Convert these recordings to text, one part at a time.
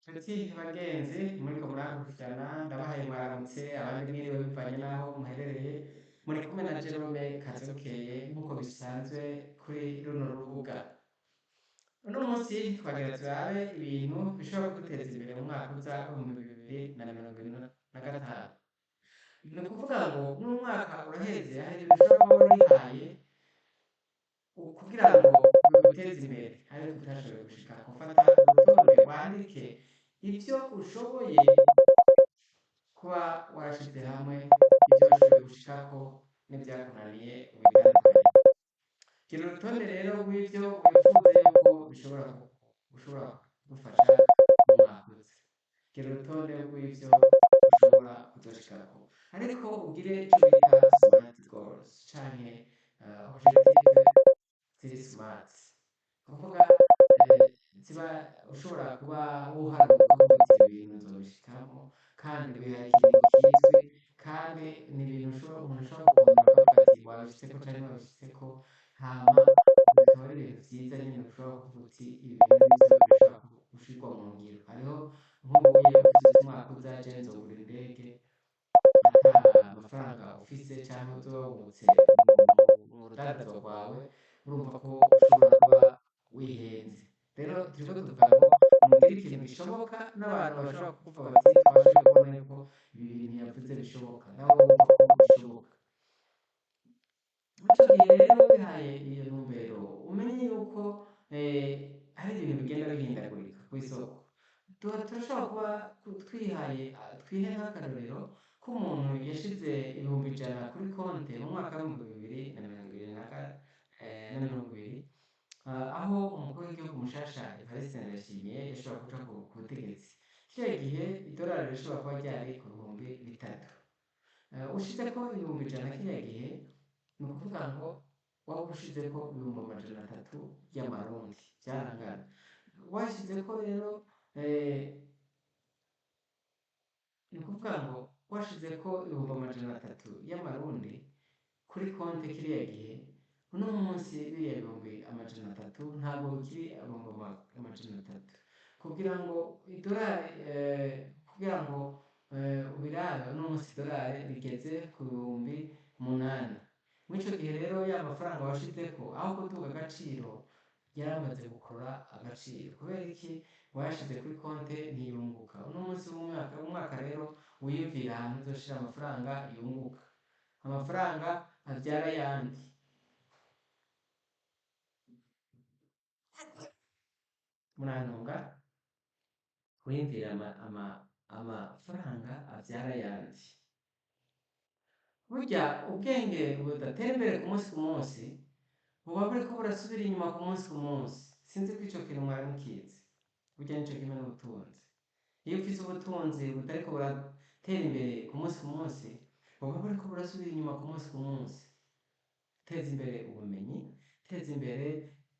Nshuti bagenzi muriko murankurikirana, ndabahaye mwaramutse, abandi mwiriwe bivanye n'aho muherereye. Muri kumwe na Jerome Kazokeye nk'uko bisanzwe kuri runo rubuga. Uno munsi twagira turabe ibintu bishobora kuduteza imbere mu mwaka uza w'2025. Ni ukuvuga ngo n'umwaka uraheze, hari ibintu ushobora kuba warihaye kugira ngo biguteze imbere ariko utashoboye gushikako. Fata urutonde, wandike ivyo ushoboye kuba warashize hamwe, ivyo washoboye gushikako n'ivyakunaniye, ubitandukanye. Gira urutonde rero rw'ivyo wifuza yuko bishobora ushobora kugufasha mu mwaka uza. Gira urutonde rw'ivyo ushobora kuzoshikako, ariko ugire ico bita smart goals canke objectif ziri smart, kuvuga ziba ushobora kuba woharuka ukavuga uti: "Ibi bintu nzobishikamo", kandi wihaye ikintu kizwi, kandi ni ibintu umuntu ashobora kugondora akavuga ati wabishitseko canke ntiwabishitseko. Hama bikaba ari ibintu vyiza nyene ushobora kuvuga uti: "Ibi bintu nivyo bishobora gushirwa mu ngiro." Hariho nk'ubuye uvuze uti: "Umwaka uza je nzogura indege", ata mafaranga ufise canke uzoba wungutse mu rudandazwa rwawe, urumva ko ushobora kuba wihenze. Rero turiko tuvuga ngo mugire ikintu gishoboka n'abantu bashobora kukuvuga bati: "Twashoboye kubona yuko ibi bintu yavuze bishoboka", nawe wumva ko bishoboka. Ico gihe rero wihaye iyo ntumbero, umenye yuko hari ibintu bigenda bihindagurika kw'isoko. Turashobora kuba twihaye, twihe nk'akarorero k'umuntu yashize 100,000 kuri konte mu mwaka w'2020, aho umukuru w'igihugu mushasha Evariste Ndayishimiye yashobora kuja ku butegetsi. Kiriya gihe idolari rishobora kuba ryari ku 3000. Ushizeko 100,000 kiriya gihe, ni ukuvuga ngo waba ushizeko 300,000 y'amarundi, vyarangana. Washizeko rero, ni ukuvuga ngo washizeko 300,000 y'amarundi kuri konte kiriya gihe, uno munsi biriya 300,000 ntabwo bikiri 300,000. Kugira ngo idolari, kugira ngo ubirabe, uno munsi idolari rigeze ku 8000. Muri ico gihe rero ya mafaranga washizeko, aho kuduga agaciro, yaramaze gukurura agaciro. Kubera iki? Wayashize kuri konte ntiyunguka. Uno munsi w'umwaka, umwaka rero wiyumvira ahantu uzoshira amafaranga yunguka, amafaranga avyara ayandi. Murantunga, wiyumvira amafaranga avyara ayandi. Burya ubwenge budatera imbere ku munsi ku munsi buba buriko burasubira inyuma ku munsi ku munsi. Sinzi ko ico kintu mwari mukizi. Burya nico kimwe n'ubutunzi. Iyo ufise ubutunzi butariko buratera imbere ku munsi ku munsi, buba buriko burasubira inyuma ku munsi ku munsi. Teza imbere ubumenyi, teza imbere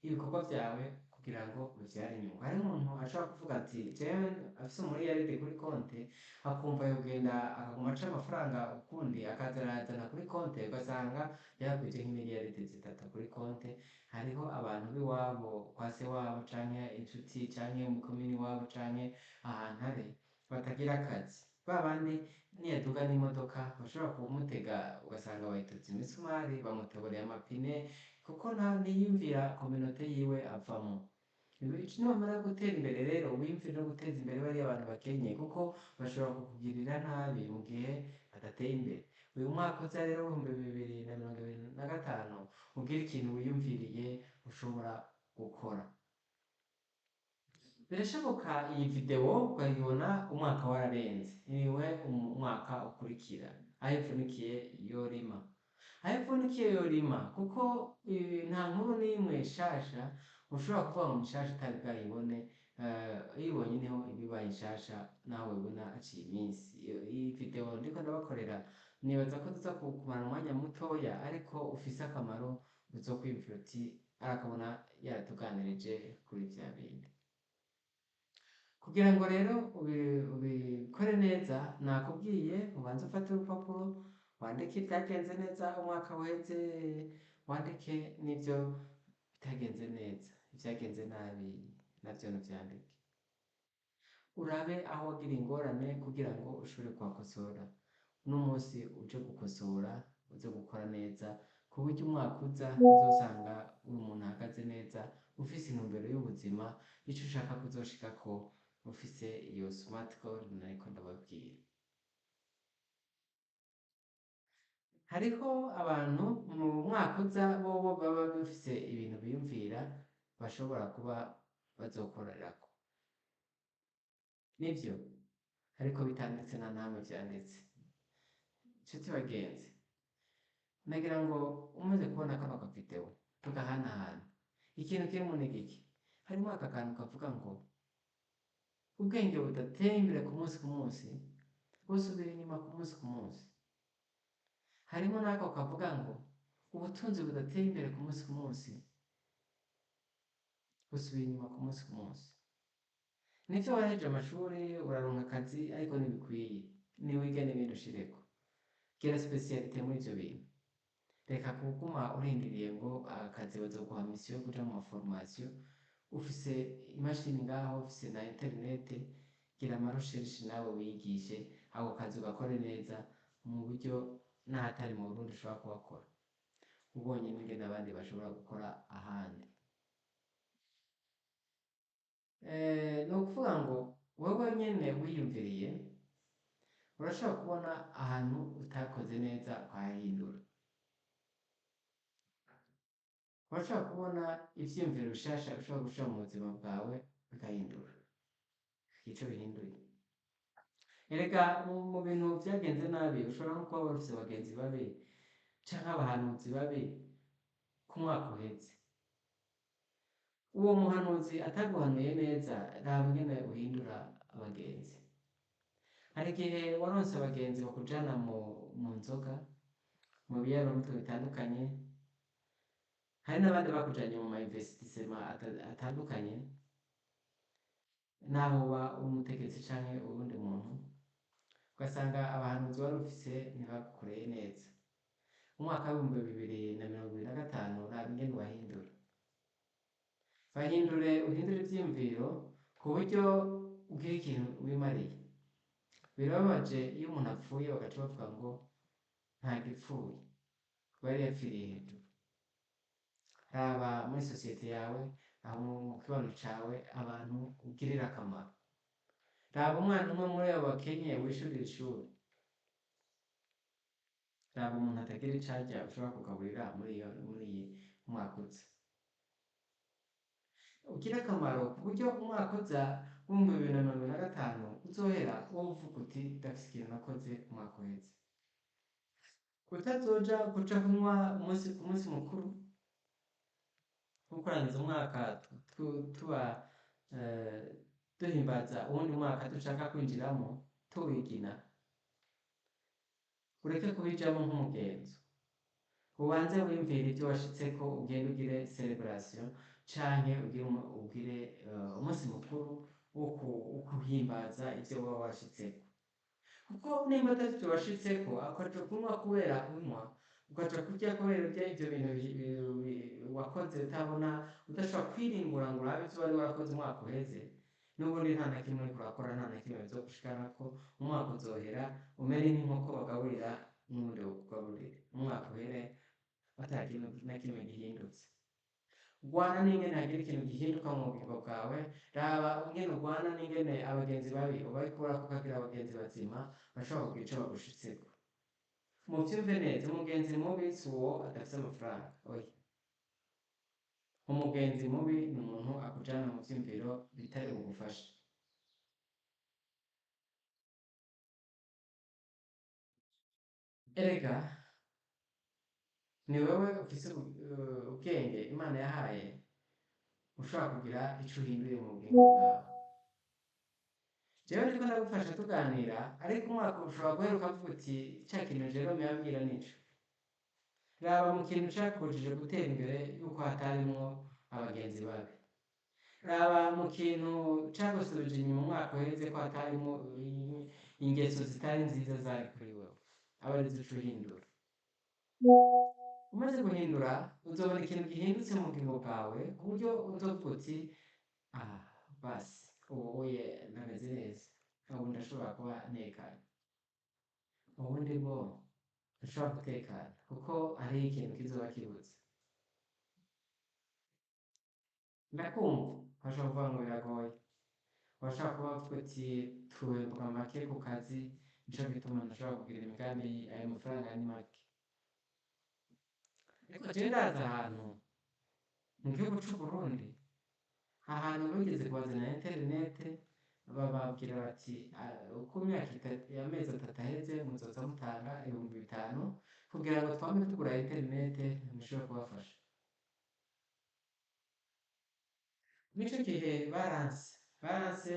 ibikorwa vyawe kugira ngo bivyare inyungu. Hariho umuntu ashobora kuvuga ati: "Jewe", afise umuriyaridi kuri konte, akumva yogenda akaguma aca amafaranga ukundi, akaza arayazana kuri konte, ugasanga yakwije nk'imiliyaridi 3 kuri konte. Hariho abantu b'iwabo kwa se wabo canke inshuti canke mu komini iwabo canke ahantu ari batagira akazi, ba bandi niyaduga n'imodoka bashobora kumutega, ugasanga bayitutse imisumari, bamutoboreye amapine, kuko nta ntiyumvira communauté yiwe avamwo. Niwamara gutera imbere rero, wiyumvire no guteza imbere bariya bantu bakenye, kuko bashobora kukugirira nabi mu gihe badateye imbere. Uyu mwaka uza rero w'2025, ugire ikintu wiyumviriye ushobora gukora. Birashoboka iyi video ukayibona umwaka wararenze, niwe umwaka ukurikira. Aho ipfunikiye yorima, aho ipfundikiye yorima, kuko nta nkuru n'imwe nshasha ushobora kuvuga ngo nshasha utari bwayibone. Uyibonye niho iba ibaye nshasha, naho wibona haciye iminsi. Iyi video ndiko ndabakorera, nibaza ko tuza kumara umwanya mutoya, ariko ufise akamaro. Uzokwiyumvira uti: "Arakabona yaratuganirije kuri vya bindi." Kugira ngo rero ubikore neza, nakubwiye ubanze ufate urupapuro, wandike ibyagenze neza umwaka waheze, wandike n'ibyo bitagenze neza, ibyagenze nabi navyo nuvyandike. Urabe aho wagira ingorane kugira ngo ushobore kuhakosora. Uno munsi uje gukosora, uze gukora neza, ku buryo umwaka uza uzosanga uri umuntu ahagaze neza, ufise intumbero y'ubuzima, ico ushaka kuzoshikako, ufise iyo smart goal nariko ndababwira. Hariho abantu mu mwaka uza bobo baba bafise ibintu biyumvira bashobora kuba bazokorerako. Nivyo, ariko bitanditse nta nahamwe vyanditse. Nshuti bagenzi, nagira ngo umaze kubona kano kavideo tugahanahana. Ikintu kirimwo ni giki? Harimwo aka kantu kavuga ngo ubwenge budateye imbere ku munsi ku munsi busubira inyuma ku munsi ku munsi. Harimo n'ako kavuga ngo ubutunzi budateye imbere ku munsi ku munsi busubira inyuma ku munsi ku munsi. Nivyo warahejeje amashuri uraronka akazi, ariko ntibikwiye, niwige n'ibindi ushireko, gira spécialité muri ivyo bintu. Reka kuguma urindiriye ngo akazi bazoguha mission yo kuja mu ma formation. Ufise imashini ngaho, ufise na internet, gira ama recherche nawe wiyigishe ako kazi, ugakore neza mu buryo n'ahatari mu Burundi ushobora kuhakora, ubonye n'ingene abandi bashobora gukora ahandi. Ni ukuvuga ngo wewe nyene wiyumviriye urashobora kubona ahantu utakoze neza ukahahindura. Urashobora kubona ivyiyumviro bishasha ushobora gushira mu buzima bwawe bigahindura ico bihinduye. Erega mu bintu vyagenze nabi ushobora no kuba wari ufise abagenzi babi canke abahanuzi babi ku mwaka uheze. Uwo muhanuzi ataguhanuye neza, raba ingene uhindura abagenzi. Hari igihe waronse abagenzi bakujana mu nzoga, mu biyaramutwe bitandukanye, hari n'abandi bakujanye mu ma investissement atandukanye, naho uba umutegetsi canke uwundi muntu, ugasanga abahanuzi wari ufise ntibagukoreye neza. Umwaka w'2025, raba ingene ubahindura. Bahindure, uhindure ivyiyumviro ku buryo ugira ikintu wimariye. Birababaje iyo umuntu apfuye bagaca bavuga ngo nta gipfuye, ngo yari yapfiriye hejuru. Raba muri sosiyete yawe, aho mu kibano cawe, abantu ugirira akamaro. Raba umwana umwe muri abo bakenye wishurira ishuri. Raba umuntu atagira ico arya ushobora kugaburira muri iyi mwaka uza. Ugire akamaro ku buryo umwaka uza w'2025 uzohera wowe uvuga uti ndafise ikintu nakoze umwaka uheze. Utazoja kuja kunywa umunsi ku munsi mukuru wo kurangiza umwaka, tuba duhimbaza uwundi mwaka dushaka kwinjiramo tuwigina. Ureke kubijamo nk'umugenzo, ubanze wiyumvire ivyo washitseko, ugende ugire célébration canke ugire umunsi mukuru wo kuhimbaza ivyo woba washitseko. Kuko nimba atavyo washitseko, ukaja kunywa kubera unywa, ukaja kurya kubera urya, ivyo bintu wakoze utabona, udashobora kwiringura ngo urabe ivyo wari warakoze umwaka uheze, n'ubundi nta na kimwe uriko urakora, nta na kimwe bizogushikanako. Umwaka uzohera umere nk'inkoko bagaburira n'uwundi wokugaburira, umwaka uhere ata kintu na kimwe gihindutse. Rwana n'ingene hagira ikintu gihinduka mu bugingo bwawe. Raba ingene urwana n'ingene abagenzi babi ubakurako, ukagira abagenzi bazima bashobora kugira ico bagushitseko. Muvyumve neza, umugenzi mubi si uwo adafise amafaranga, oya. Umugenzi mubi ni umuntu akujana mu vyiyumviro bitari bugufashe. Erega ni wewe ufise ubwenge Imana yahaye, ushobora kugira ico uhinduye mu bugingo bwawe. Jewe ndiko ndagufasha tuganira, ariko umwaka ushobora guhera ukavuga uti ca kintu Jerome yambwira nico. Raba mu kintu cakubujije gutera imbere yuko hatarimwo abagenzi babi. Raba mu kintu cagusubije inyuma umwaka uheze ko hatarimwo ingeso zitari nziza zari kuri wewe, aba arizo uca uhindura. Umaze guhindura, uzobona ikintu gihindutse mu bugingo bwawe, ku buryo uzovuga uti ah basi. Ubu uye ndameze neza, ubu ndashobora kuba ntekanye, ubundi bwo ntushobora gutekana kuko hariho ikintu kizoba kibuze. Ndakumva urashobora kuvuga ngo biragoye, urashobora kuba uvuga uti tuhembwa make ku kazi, nico gituma ntashobora kugira imigambi, ayo mafaranga ni make. Ariko jewe ndazi ahantu mu gihugu c'Uburundi, ahantu bigeze kubazanira interinete, bababwira bati uko imyaka itatu, amezi 3 aheze muzoza mutanga 5000 kugira ngo twame tugura interinete mushobore kubafasha. Mw'ico gihe baranse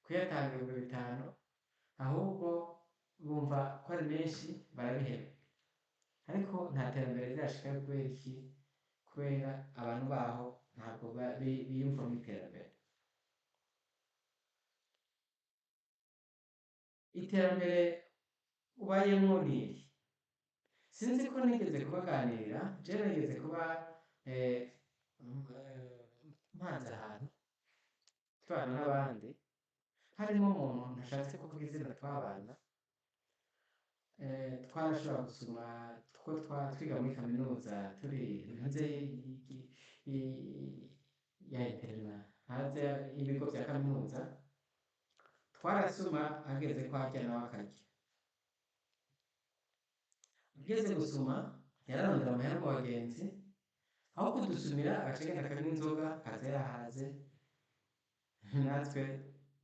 kuyatanga 5000, ahubwo bumva ko ari menshi barabiheba. Ariko nta terambere rirashikayo kubera iki? Kubera abantu baho ntabwo biyumva mu iterambere. Iterambere ubayemwo ni iri. Sinzi ko nigeze kubaganirira, jewe nigeze kuba mpanze ahantu tubana n'abandi, harimo umuntu ntashatse kuvuga izina twabana, twarashobora gusoma two twiga muri kaminuza turi hanze ya interna, hanze y'ibigo vya kaminuza, twarasoma hageze ko arya nawe akarya. Ageze gusoma yararondera amahera mu bagenzi, aho kudusumira agaca agenda akanywa inzoga akaza yahaze, natwe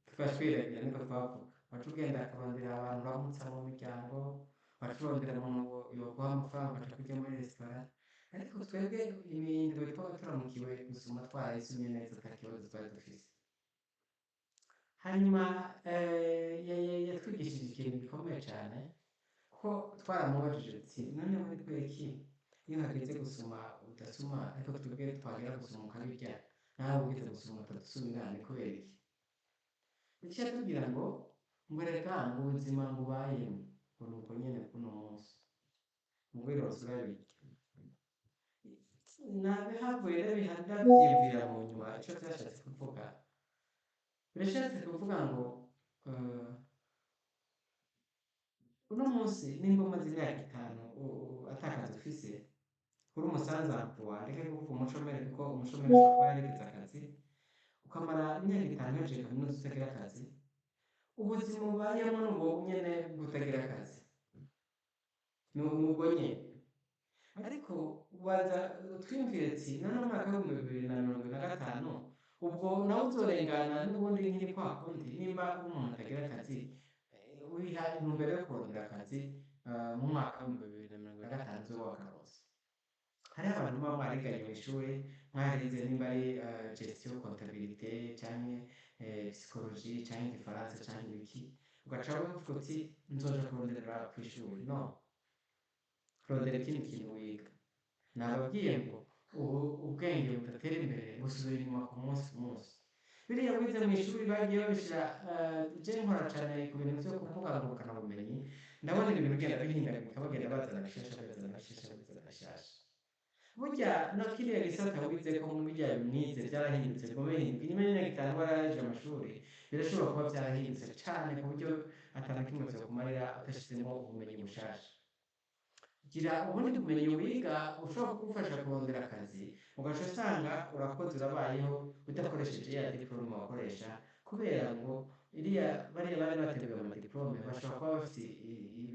tukashwiragira niko twavuga. Waca ugenda akarondera abantu uramutsa mu miryango, waca urondera umuntu yoguha amafaranga ukaja kurya muri resitora. Ariko twebwe imindwi twaba turamukiwe gusoma twarayisumye neza ata kibazo twari dufise. Hanyuma yatwigishije ikintu gikomeye cane, ko twaramubajije tuti none muri tweki iyo hageze gusoma udasoma, ariko twebwe twagera gusoma ukabirya, nawe ugeze gusoma utadusumira, ni kubera iki? Yaciye atubwira ngo reka ngo ubuzima ngo ubayemo ngo ni uko nyene kuno munsi, ngo wironse urabirya. Nabihavuye rero ndavyiyumvira mu nyuma ico vyashatse kuvuga. Birashatse kuvuga ngo uno munsi nimba umaze imyaka 5 atakazi ufise, uri umusanzampuwa, ndeke kuvuga umushomeri kuko umushomeri ashobora kuba yarigeze akazi, ukamara imyaka 5 uhejeje kaminuza utagira akazi, ubuzima ubayemo n'ubwo nyene bw'utagira akazi, ni ubwo nyene. Ariko waza twiyumvire ati none umwaka w'ibihumbi bibiri na mirongo ibiri na gatanu ubwo nawe uzorengana n'ubundi nkiri kwa kundi. Nimba umuntu atagira akazi, wiha intumbero yo kurondera akazi, mu mwaka w'ibihumbi bibiri na mirongo ibiri na gatanu uzoba wakaronse. Hariho abantu baba mwariganye mw'ishure, mwarize nimba ari gestion comptabilité canke psychologie canke igifaransa canke ibiki, ugaca uvuga uti nzoja kuronderera kw'ishure. No, kurondera ikindi kintu wiga. Nababwiye ngo ubu ubwenge budatera imbere busubira inyuma ku munsi ku munsi. Biriya wize mw'ishuri bagiye babishira, je nkora cane ku bintu vyo kuvuga ngurukana bumenyi, ndabona ibintu bigenda bihindagurika, bagenda bazana bishasha, bazana bishasha, bazana bishasha. Burya no kiriya gisata wize ko mu birya mwize vyarahindutse, biguma bihinduka. Inyuma y'imyaka 5 warahejeje amashuri, birashobora kuba vyarahindutse cane ku buryo ata na kimwe vyokumarira udashizemwo ubumenyi bushasha. Gira ubundi bumenyi wiga ushobora kugufasha kurondera akazi, ugaca usanga urakoze urabayeho udakoresheje ya diplome wakoresha, kubera ngo iriya bariya bari bateguye amadiplome bashobora kuba bafise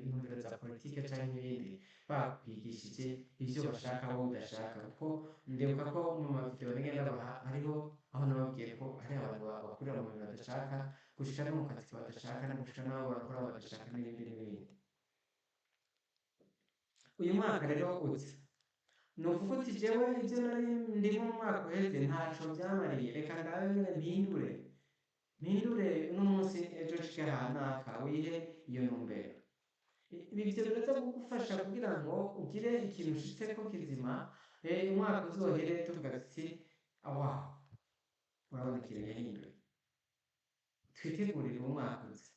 intumbero za politike canke ibindi, bakwigishije ivyo bashaka wowe udashaka. Kuko ndibuka ko mu mavideo nagenda ndabaha hariho aho nababwiye ko hari abantu bakurira mu bintu badashaka, gushika no mu kazi badashaka, no gushika n'aho bakora badashaka n'ibindi n'ibindi. Uyu mwaka rero uza ni ukuvuga uti jewe ivyo nari ndimo mu mwaka uheze ntaco vyamariye, reka ndabe mpindure, mpindure uno munsi ejo nshike ahanaka, wihe iyo ntumbero. Ibi ivyo biraza kugufasha kugira ngo ugire ikintu ushitseko kizima, umwaka uzohere tuvuga tuti wow, urabona ikintu yahinduye. Twitegurire umwaka uza,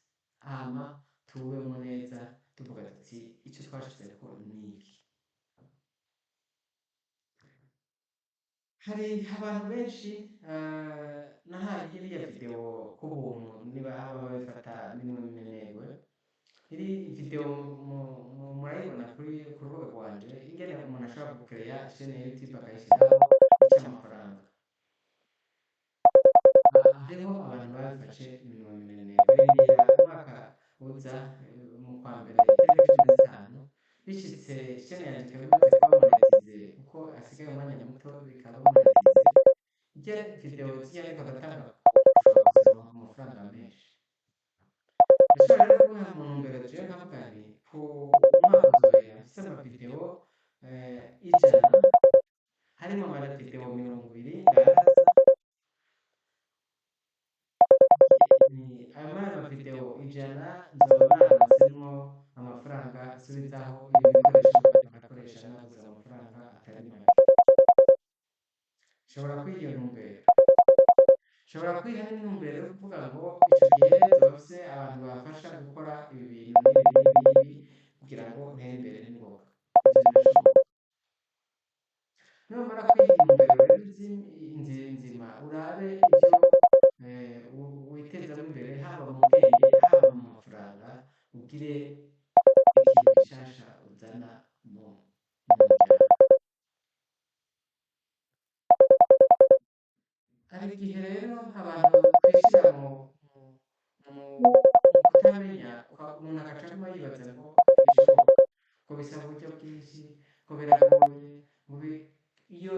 hama tuwubemwo neza tuvuga tuti ico twashitseko ni iki. Hari abantu benshi nahaye iriya video ku buntu, niba haba babifata minwe minenegwe. Iri video murayibona kuri ku rubuga rwanje, ingene umuntu ashobora gukereya chaîne ya YouTube akayishyiraho ica amafaranga. Hariho abantu babifashe minwe minenegwe, barindira umwaka uza mu kwa mbere itariki 15 bishitse, chaîne yanje ikaba imaze kuba monétisée, kuko hasigaye umwanya muto bikaba monétisée. Irya video zirya ariko agatanga, ushobora kuzironka amafaranga menshi. Ndashobora rero guha mu ntumbero jewe nkavuga nti ku mwaka uzohera mfise amavideo 100, harimo amavideo 20 ndandaza. Ni ayo, muri ayo mavideo 100 nzoba naronsemwo amafaranga nsubizaho ibi bikoresho nkakoresha naguze amafaranga atari make. Nshobora kwiha iyo ntumbero, nshobora kwiha n'intumbero yo kuvuga ngo ico gihe nzoba mfise abantu bamfasha gukora ibi bintu n'ibi n'ibi n'ibi kugira ngo ntere imbere n'ingoga. Ivyo birashoboka. Numara kwiha intumbero rero nzima, urabe ivyo witezamo imbere, haba mu bwenge, haba mu mafaranga, ugire ikintu gishasha uzana mu muryango. Hari igihe rero abantu twishira mu kutamenya, umuntu agaca aguma yibaza ngo ntibishoboka, ngo bisaba uburyo bwinshi, ngo biragoye, ngo iyo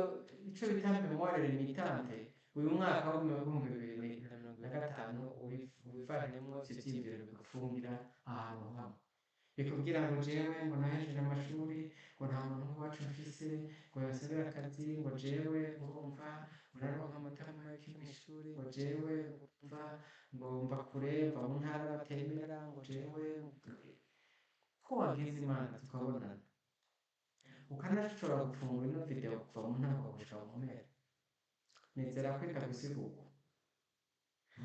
ico bita mémoire limitante. Uyu mwaka w'2025 wivanemwo ivyo vyiyumviro bigufungira ahantu hamwe, bikubwira ngo jewe ngo nahejeje amashuri, ngo nta muntu w'iwacu mfise ngo yansabire akazi, ngo jewe urumva ngo nararonka amanota make mw'ishuri, ngo jewe urumva ngo mva kure, mva mu ntara batemera, ngo jewe ko wagize Imana tukabonana, ukanashobora gufungura ino video kuva mu ntango gushika mu mpera. Nizera ko itagusiga,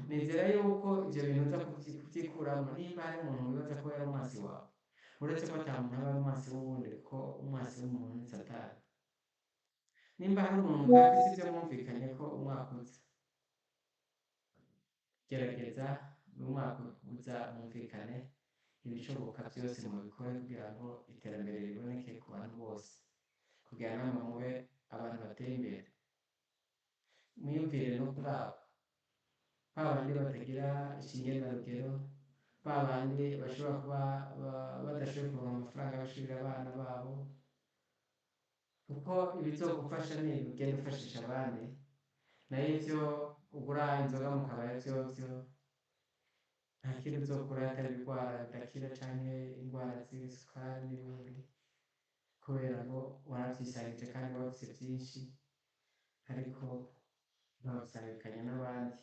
nizera yuko ivyo bintu uza kuvyikuramo. Niba hari umuntu wibaza ko yari umwasi wawe, uretse ko ata muntu aba ari umwasi w'uwundi, ko umwasi w'umuntu ni Satani, nimba hari umuntu mudafise ivyo mwumvikanye ko umwaka uza, gerageza umwaka uza mwumvikane ibishoboka byose mubikore kugira ngo iterambere riboneke ku bantu bose, kugira namwe mube abantu bateye imbere. Mwiyumvire no kuri abo ba bandi batagira ishinge na rugero, ba bandi bashobora kuba badashoboye kuronka amafaranga bashirira abana babo, kuko ibizogufasha ni ugenda ufashisha abandi, nayo ivyo ugura inzoga mu kabari vyovyo nta kindi uzokura atari ibigwara bidakira canke indwara z'isukari n'ibindi, kubera ngo waravyisangije kandi waba ufise vyinshi, ariko ntiwabisangikanya n'abandi,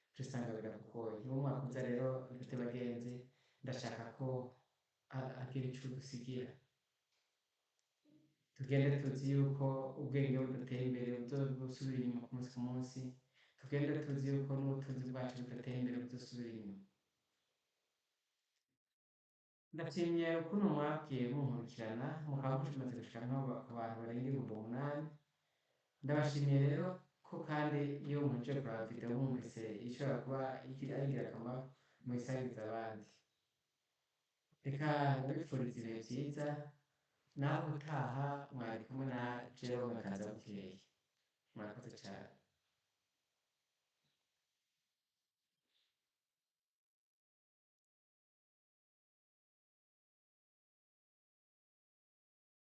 uca usanga birakugoye. Niwo mwaka uza rero, nshuti bagenzi, ndashaka ko agira ico udusigira. Tugende tuzi yuko ubwenge budateye imbere buzosubira inyuma ku munsi ku munsi. Tugende tuzi yuko n'ubutunzi bwacu budateye imbere buzosubira inyuma. Ndashimye ukuntu mwagiye munkurikirana, mukaba mumaze gushika nko ku bantu barenga 8000. Ndabashimiye rero ko kandi iyo muje kuraba video mwumvise ishobora kuba ari ingirakamaro, muyisangiza abandi. Reka ndabifuriza ibihe vyiza, naho utaha. Mwari kumwe na Jerome Kazabukeye. Murakoze cane.